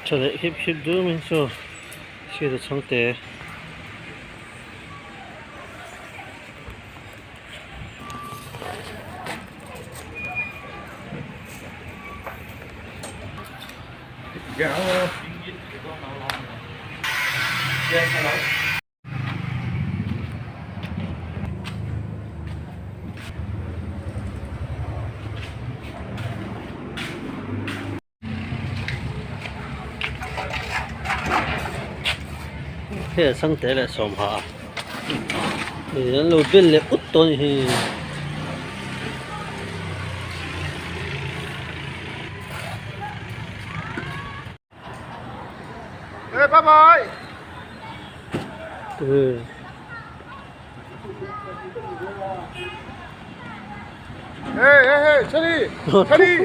Tha leh hip hip deuh mai chaw hriat a chhang te. Hei a chhangte leh sawmha an lo bel leh ut tawh a ni hi. Hey, bye bye. Hey, hey, hey, Charlie, Charlie.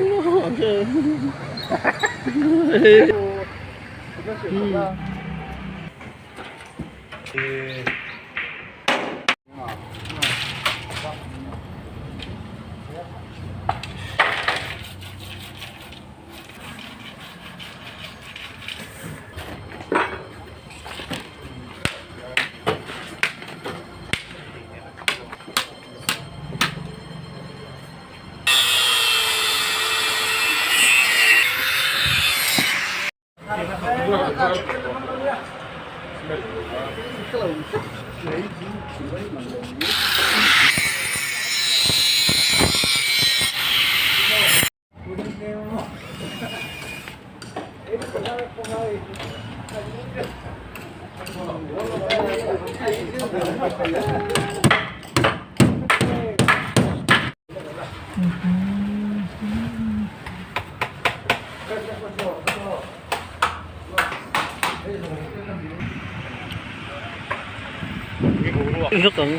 Rất ấn.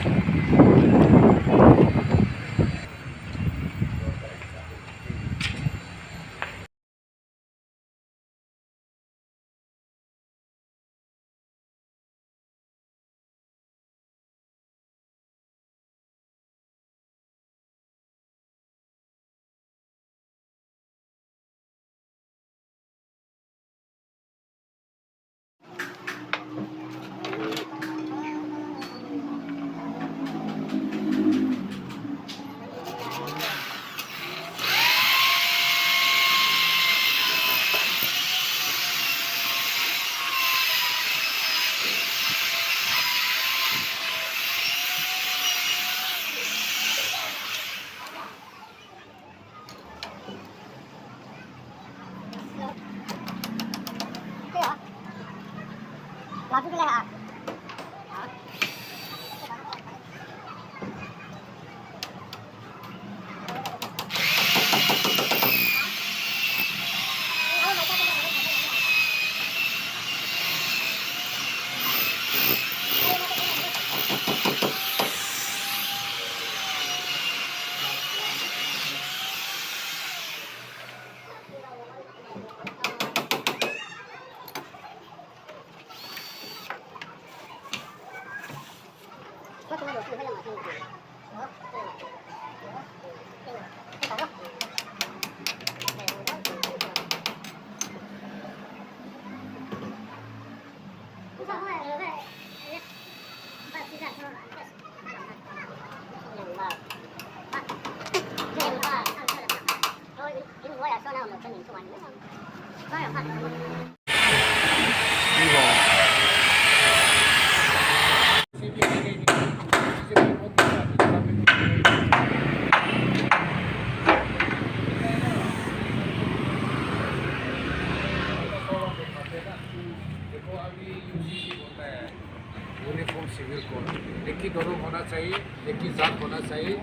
Uniform civil code एक ही धर्म होना चाहिए, एक ही जात होना चाहिए,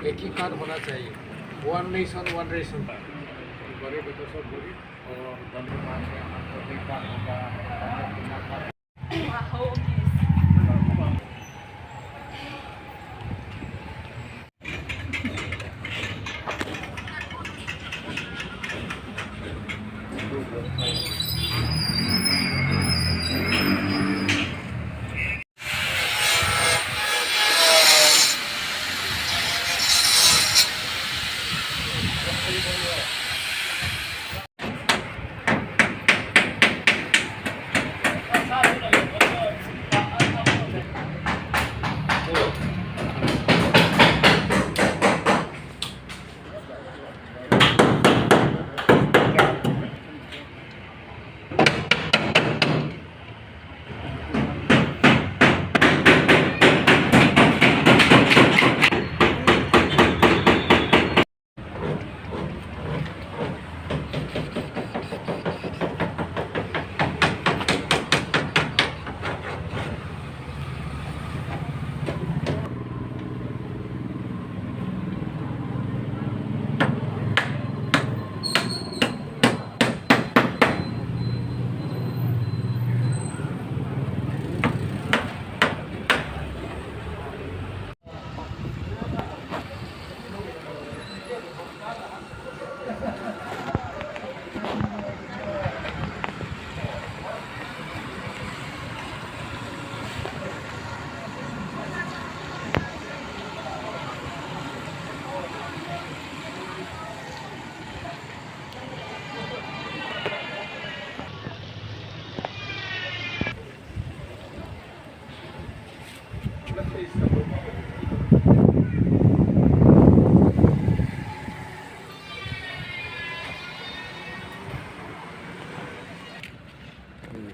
एक ही कार्ड होना चाहिए। One nation one ration card. गरीब है तो सब गरीब और धनी है आपको कार्ड होगा।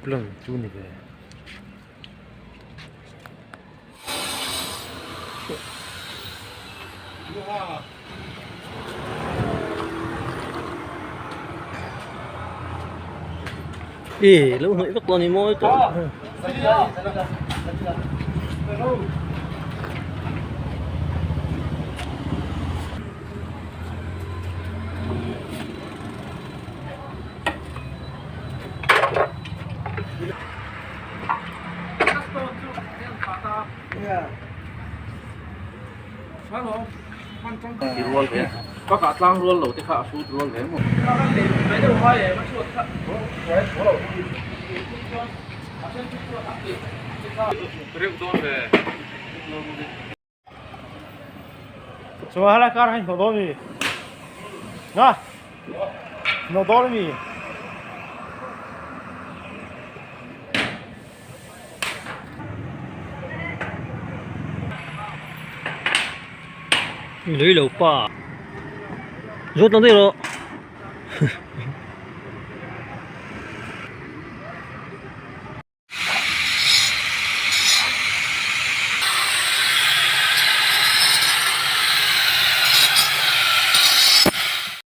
Lang chu ni ve. Ê, lâu nãy bắt con đi môi tôi. Rual ve ka ka tlang rual lo te kha a hrut rual ve maw. Chuan helai kar hi hnawh dawn a ni nga hnawh dawn a ni. Lei lo pa zawt lang daih rawh.